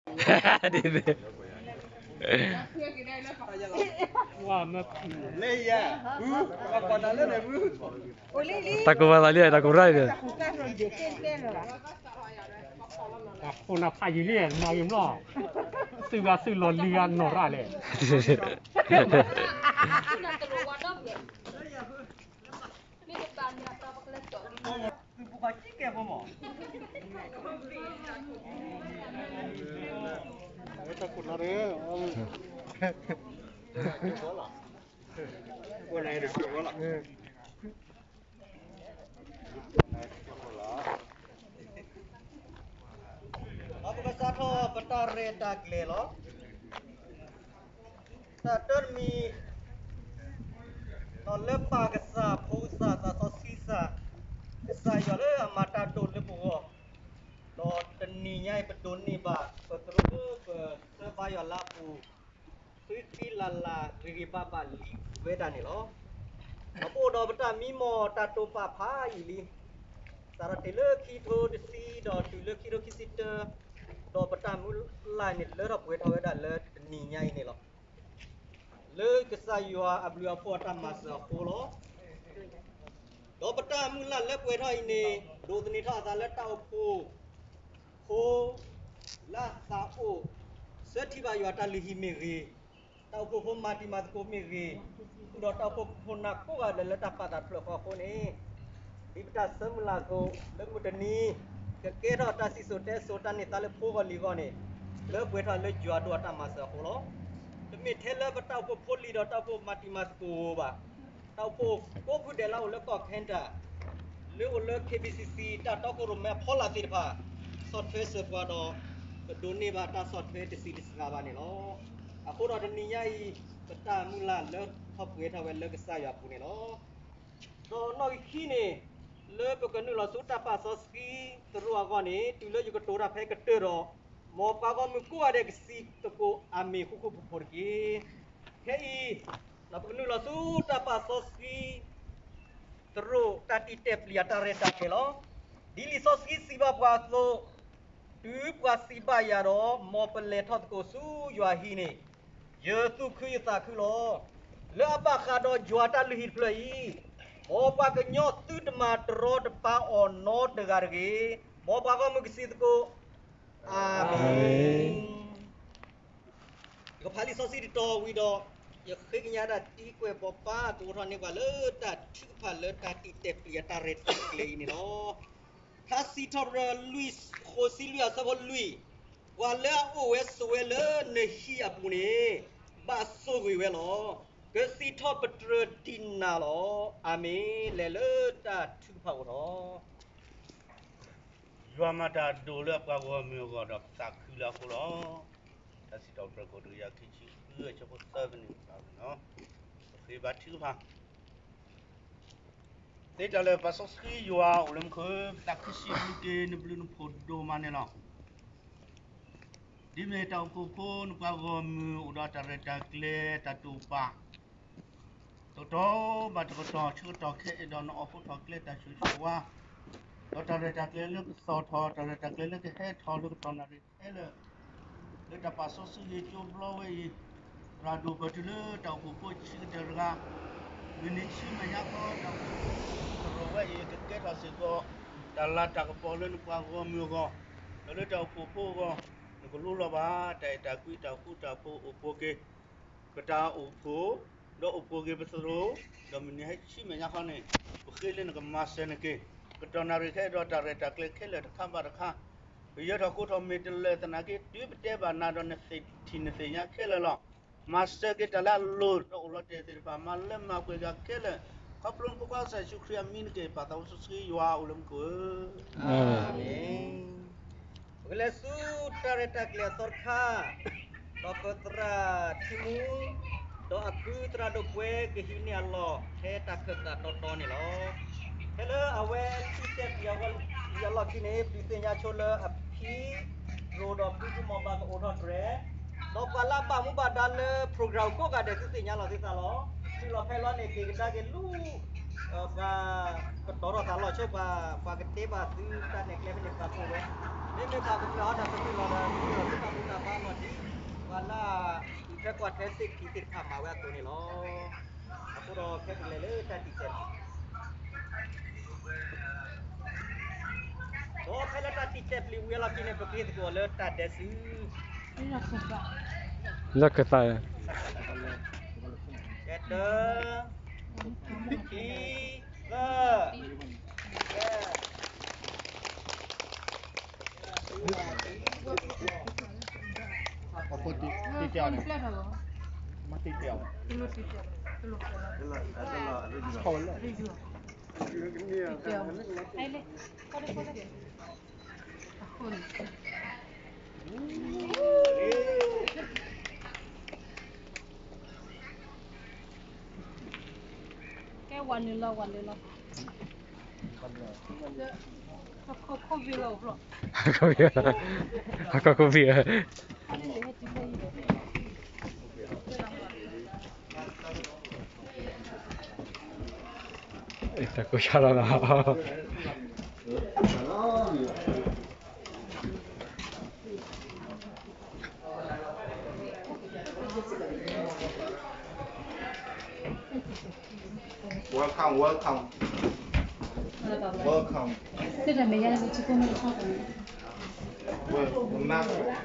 ဒ်န့ၣ် တၢ်ကိးဘၣ်သးလံ တၢ်ကိးရၢ်န့ၣ် တၢ်ဖိနၢ်ဖးယံာ်လံ မၤဂ့ၤမျီၢ်, သုဂၤသုလီၤလံဂၤနီၢ်ရၣ်လဲၣ်. ပကစးထီၣ်ပတၢ်ရဲၣ်တၢ်ကျဲၤလီၤ. တၢ်တၢတမံၤ ဒီးလၢပၢ်ကစၢ် ဖိကစၢ် သးစီဆှံကစၢ်, ကစၢ်ယွၤလၢအမၤတၢ်ဒိၣ်လၢပဂီၢ်, ဒီးတနံၤညါအံၤ ပဒိးန့ၢ်ဘၣ် ပသရိာ်လၢပဆၢဘါယွၤလၢအပူၤ ဃံဃံလၤလၤ ဂ့ၤဂ့ၤဘၣ်ဘၣ်လံဝဲဒၣ်န့ၣ်လီၤ. ဒီးပအိၣ်ဒီးပတၢ်မံမီၢ်တၢ်တိာ်ပာ်ဖးယံာ်လံ. စးထီၣ်တ့ၢ်လၢခံထိတဆံ ဒီးတုၤလၢခံထိခံဆံတၢ, ဒီးပတၢ်မုၢ်လၢ်န့ၣ် လၢထီၣ်ပှဲၤထီၣ်ဝဲဒၣ်လၢတနံၤညါအံၤန့ၣ်လီၤ. လၢကစၢ်ယွၤအဘျုးအဖှိၣ်အတၢ်မၤစၢၤအဃိလီၤ. ဒီးပတၢ်မုၢ်လၢ်လၢပှဲၤထီၣ်အံၤန့ၣ် ဒိးသန့ၤထီၣ်အသးလၢတၢ်အိၣ်ဖှိၣ်ဖိ လၢအသးအိၣ် ဆၢထံၣ်ဘၣ်ယွၤတၢ်လုၢ်ဟံၣ်မ့ၢ်ဂ့ၤ, တၢ်အိၣ်ဖှိၣ်ဖိမၤတံၤမၤသကိးမ့ၢ်ဂ့ၤ, ဃုာ်ဒီးတၢ်အိၣ်ဖှိၣ်ဖိခိၣ်နၢ်ကိးဂၤဒဲးလၢတၢ်ပာ်သးတဖျၢၣ်ဃီအဃိန့ၣ်, ဒ်ပတၢ်ဆၢမုၢ်လၢ်အသိး လၢမုၢ်တနံၤ ကကဲထီၣ်တၢ်စံၣ်စိၤတဲစိၤ တၢ်န့ၢ်သါလၢဖိဂီၢ်လံၤဂီၢ်န့ၣ်, လၢပှဲၤထီၣ်လၢယွၤဒိၣ်အတၢ်မၤစၢၤအဃိလီၤ. တမ့ၢ်ထဲလၢပတၢ်အိၣ်ဖှိၣ်ဖိလံၤဒီးတၢ်အိၣ်ဖှိၣ်မၤတံၤမၤသကိးဧိၤဘၣ်. တၢ်အိၣ်ဖှိၣ်ကိးဖုဒဲးလၢအအိၣ်လၢကီၢ်ခဲနဒၤ, လၢအိၣ်လၢ K B C C တၢ်တီခိၣ်ရိၣ်မဲအဖီလာ်သ့ၣ်တဖၣ် ဆီၣ်ထွဲစၢၤပှၤဒီး ပဒိးန့ၢ်ဘၣ်တၢ်ဆီၣ်ထွဲတဆံးတစှၤဘၣ်န့ၣ်လီၤ. အဃိဒီးတနံၤညါအံၤ ပတၢ်မုၢ်လၢ်လၢထီၣ်ပှဲၤထီၣ်ဝဲလၢကစၢ်ယွၤအပူၤန့ၣ်လီၤ. ဒီးနီၣ်ဂံၢ်ခံန့ၣ် လၢပကနုာ်လီၤဆူတၢ်ပာ်စီဆှံသရိာ်အဂီၢ်န့ၣ် တုၤလၢယကတိၤတၢ်ဖဲကတၢၢ်ဒီး မ်ပှၤဂီၢ်မုၢ်ကိးဂၤဒဲးကစံးသကိး အၤမ့ၣ် ဃူဃူဖိးဖိးတက့ၢ်. ခဲအံၤ ပကနုာ်လီၤဆူတၢ်ပာ်စီဆှံသရိာ် တၢ်တံာ်တဲာ်ပျံၤအတၢ်ရဲၣ်တၢ်ကျဲၤလီၤ. ဒ်လံာ်စီဆှံစံးဘၣ်ပှၤအသိး, တုၤပှၤစံးဘၣ်ယၤဒီး မ်ပလဲၤထီၣ်သကိးဆူယွၤအဟံၣ်န့ၣ် ယသူၣ်ခုယသးခုလီၤ. လၢအဘၣ်ဃးဒီးယွၤတၢ်လုၢ်ဟံၣ်တဖျၢၣ်အံၤ, မ်ပှၤကညီသုတမၤတရီတပါအီၤနီတဂၤတဂ့ၤ. မ်ပှၤဂီၢ်မုၢ်ကစံးသကိး, အၤမ့ၣ်. ယကဖးလံာ်စီဆှံတတီၤဝံၤဒီး ယဃ့ကညးတၢ်သံကွဲးဘိးဘၣ် ကအိးထီၣ်န့ၢ်ပှၤလၢတၢ်ထုကဖၣ်လၢတၢ်တံာ်တဲာ်ပျံၤအတၢ်ရဲၣ်တၢ်ကျဲၤအံၤန့ၣ်လီၤ. ထါစံးထီၣ်ပတြၢၤလွံၢ် ဃိးဆံလွံၢ်အဆၢဖိလွံၢ်, ပှၤလၢအအိၣ်ဝဲဆိးဝဲလၢနဟံၣ်အပူၤန့ၣ် ဘၣ်ဆိၣ်ဂ့ၤဝဲလီၤ. ကစံးထီၣ်ပတြၢၤဒံးနၤလီၤ. အၤမ့ၣ်. လဲၤလၢတၢ်ထုကဖၣ်အိၣ်ထီၣ်. ယွၤမၤတၢ်ဒိၣ်လၢအပှၤဂီၢ်မုၢ်အဂီၢ်ဒီးပသးခုလၢအဃိလီၤ. တၢ်စံးထီၣ်ပတြၢၤ ခိၣ်တကယၤခံဆံဃု အဆၢဖိသၢဖဲန့ၣ်လီၤ. ပဃ့ဘါထုကဖၣ်. သ့တၢ်လၢပာ်စီဆှံယွၤအိၣ်လၢမူခိၣ်, ပသးခုဆံးဘျုးက့ၤနဘျုးနဖှိၣ်ဒိၣ်မးန့ၣ်လီၤ. ဒ်မ့ၢ်တၢ်အိၣ်ဖှိၣ်ဖိ နပှၤဂီၢ်မုၢ်အိၣ်ဒီးတၢ်ရဲၣ်တၢ်ကျဲၤတၢ်တိာ်ပာ် တကတီၢ်ဘၣ်တကတီၢ် ဆၢကတီၢ်ခဲအံၤဒီး နအီၣ်ဖိထီၣ်ကျဲတၢ်ဆိၣ်ဂ့ၤဆိၣ်ဝါ, ဒီးတၢ်ရဲၣ်တၢ်ကျဲၤလၢကသီၣ်ထီၣ် တၢ်ရဲၣ်တၢ်ကျဲၤလၢကဟဲထီၣ်လၢကတီၢ်နၣ်ရံၣ်ခဲလၢာ်, လၢတၢ်ပာ်စီဆှံဂ့ၤကၠိဘျီဝဲအံၤ, သရၣ်ဒိၣ်ပၢၢ်တုၤလၢတၢ်အိၣ်ဖှိၣ်ဖိဆံးကတၢၢ်တဂၤ, မုၢ်နံၤဆူမဲာ်ညါခီ တၢ်အိၣ်ဖှိၣ်ဖိသရိာ်ဝဲအံၤ ကကဲထီၣ်စ့ၢ်ကီး တၢ်လၤတၢ်ကပီၤလၢနပှၤဂီၢ်မုၢ်အဂီၢ်, ဒီးလၢတၢ်အိၣ်ဖှိၣ်ဖိအဂီၢ်, နကလိၣ်လီၤဘၣ် တၢ်အဲၣ်တၢ်ကွံတၢ်ဃူတၢ်ဖိးအိၣ်ပိာ်က့ၤ ပတၢ်အိၣ်ဖှိၣ်, ဒီးအိၣ်ပိာ်က့ၤပသရိာ်, ဒီးမုၢ်နံၤဟဲဆူမဲာ်ညါခီန့ၣ်, ပဃ့လၢနကမၤစၢၤနက့ၤ, ကတီၢ်နၣ်ရံၣ်ခဲအံၤဒီးတၢ်ရဲၣ်တၢ်ကျဲၤခဲလၢာ်တခါဘၣ်တခါ, ပယၢၤထီၣ်ကိးထီၣ်မ့ၢ်တလၢာ်သနာ်က့ တုၤပတဲဘၣ်နၤဒီးနသ့ၣ်ထံၣ်နသ့ၣ်ညါခဲလၢာ်လီၤ. မၤစၢၤက့ၤတၢ်လၢအလိၤဒီးအိၣ်လီၤတဲာ်သ့ၣ်တဖၣ် မၤလၢမၤပှဲၤက့ၤခဲလၢာ်, ခီဖျိနဖိခွါကစၢ်ယ့ၣ်ၡူးခရံာ်အမံၤနက့ၤ ပၢ်သးစီဆှံယွၤအိၣ်လၢမူခိၣ်ဧၢ, အၤမ့ၣ်. ပကလဲၤဆူတၢ်ရဲၣ်တၢ်ကျဲၤအသီတခါ, ဒီးပသရၣ်ထံမူ, ဒီးအခုသရၣ်ဒိၣ်ပှဲၤကဟံးန့ၢ်အလီၢ် ဖဲတၢ်ခၢၣ်သးတီတီန့ၣ်လီၤ. ဖဲလၢအဝဲတံာ်တဲာ်ပျံၤအလီၢ်ခံန့ၣ် ပျံၤသ့ၣ်ညါဆိလၢအဖံ ရိၣ်ဒီးဖုကမီၤဘၣ်ကအိးထီၣ်တြဲၤ, ဒီးပှၤလၢအဘၣ်မူဘၣ်ဒါလၢ program ကိးဂၤဒဲးသုသ့ၣ်ညါလီၤသုသးလီၤ. တုၤလီၤဖဲလီၤန့ၣ် က့ၤကဒါက့ၤလူၤ ပှၤကတီၤထီၣ်သးလီၤဆိပှၤ, ပှၤကတဲဘၣ်သုတၢ်နဲၣ်ကျဲဖဲန့ၣ် ပှၤကိးဝဲ, မ့မ့ၢ်ပှၤကမၢအီၣ်တၢ်သဘျ့လီၤဒီး သုလီၤသုသးမူသး ဖဲသ့ၣ်ခံသ့ၣ်တဖၣ်မၤဝဲအသိးန့ၣ်လီၤ. အဃိဒီးဖဲပလဲၤလၢတၢ်တံာ်တဲာ် ဒီးဖဲလၢတၢ်တံာ်တဲာ်ပျံၤဝံၤအလီၢ်ခံန့ၣ် ပကဟ့ၣ်သကိးလၢတၢ်ဒဲးစု လၢကသး တၢ, ခံ, သၢ, အဖိတံၢ်တံၢ်တံၢ်န့ၣ်, မ့ၢ်တံၢ်တံၢ်န့ၣ်, ကဲ ဝၤနုာ်လီၤ ဝၤနုာ်လီၤ, ဟးခီခိၣ်ဘံၣ်လီၤ, ဟးခီခိၣ်ဘံၣ်ဧၢ, တၢ်ကိၢ်ဆါလီၤနီၤ. Welcome, welcome, welcome. Well, the master.